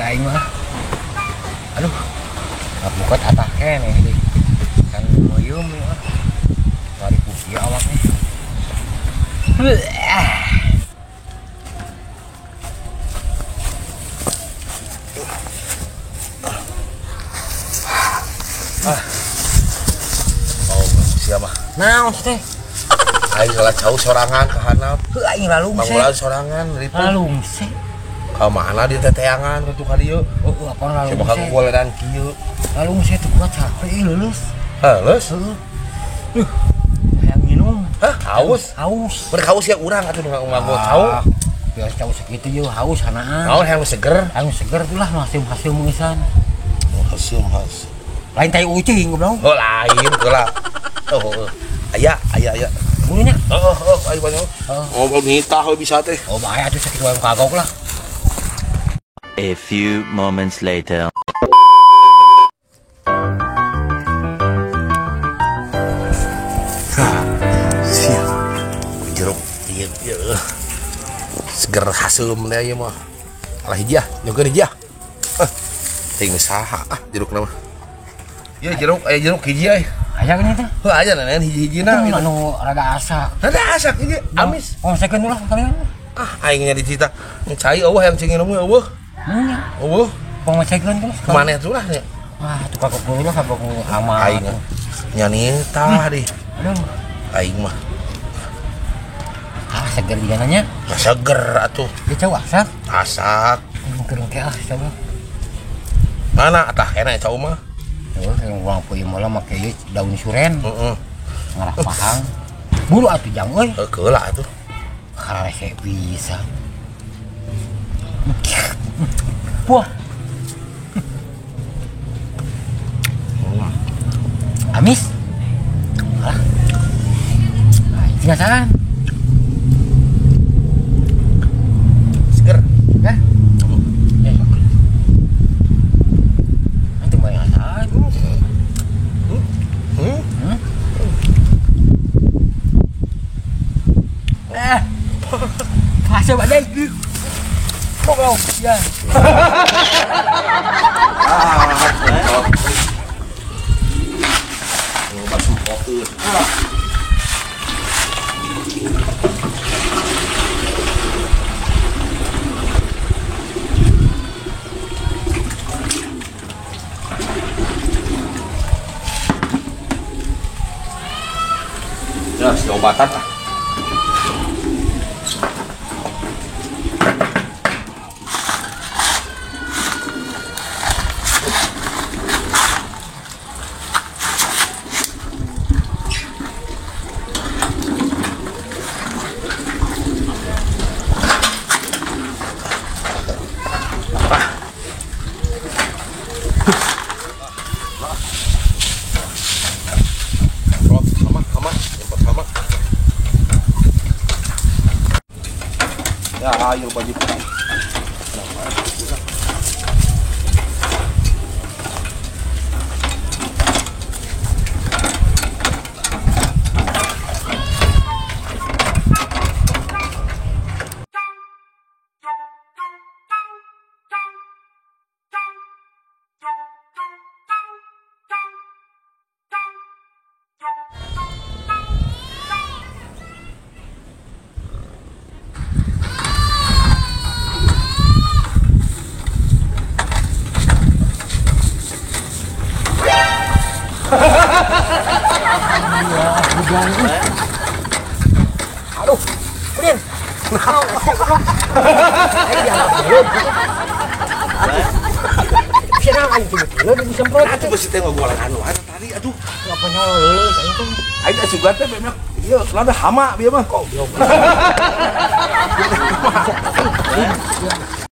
aing mah. Aduh. Buka atah keneh deui. Kan meuyeum ieu. Bari ku kieu awaknya. Ah. Oh, siapa? Naon teh? Aing salah cau sorangan ka handap. Heuh aing lalungse. Mangulan sorangan ripuh. Lalungse. Ka mana di teteangan kitu ka dieu? Heuh, apa lalungse? Coba ka goleran kieu. Lalungse teu kuat capek leuleus. Leuleus? Heuh. Hayang minum. Hah, haus? Haus. Ber haus ya urang atuh nu nganggo cau. Biasa cau sakitu ye haus hanaan. Naon hayang seger? Hayang seger tuh lah hasil mengisan. Hasil haus. Lain tai ucing goblok. Oh lain geula. Oh, aya aya aya. Bulunya? Heeh, heeh, ayo banyak. Oh, nitah we bisa teh. Oh, bahaya atuh sakit wae kagok lah. A few moments later. Siap. Jeruk ieu ieu. Seger haseum teh ieu mah. Alah hiji ah, nyongkeun hiji ah. Ting saha ah jerukna mah. Ya jeruk, aya jeruk hiji euy. Aya geuning teh? Heuh aya nenean hiji-hijina gitu. Anu rada asak. Rada asak hiji, amis. Oh, sekeun ulah kalian. Ah, aing nya dicita. Cai eueuh hayang cing minum eueuh. Nya. Eueuh. Pangmacekeun terus. Maneh tuh lah nya. Wah, tuh kagok dulu lah kagok ama. Aing nya nitah dih. Aduh. Aing mah. Ah, seger juga nanya. Seger atuh. Dia cau asak. Asak. Kerung ke ah coba. Mana atah enak cau mah. Heuh, yang urang poe malah make ieu daun suren. Heeh. Ngarah pahang. Buru atuh jang euy. Heuh keula atuh. Karese bisa. Wah. Amis. Alah. Tinggal. Seger. Ya. Nanti mau yang asal. Pasal badai. Kok ya. Ya, si obatan ah. Ya, ayo baju. Aduh, Udin. Atuh besi teh ngogolan anu tadi atuh. Apa nyawa leuleus aing teh. Aing teh sugan teh memang ieu lada hama bieu mah kok.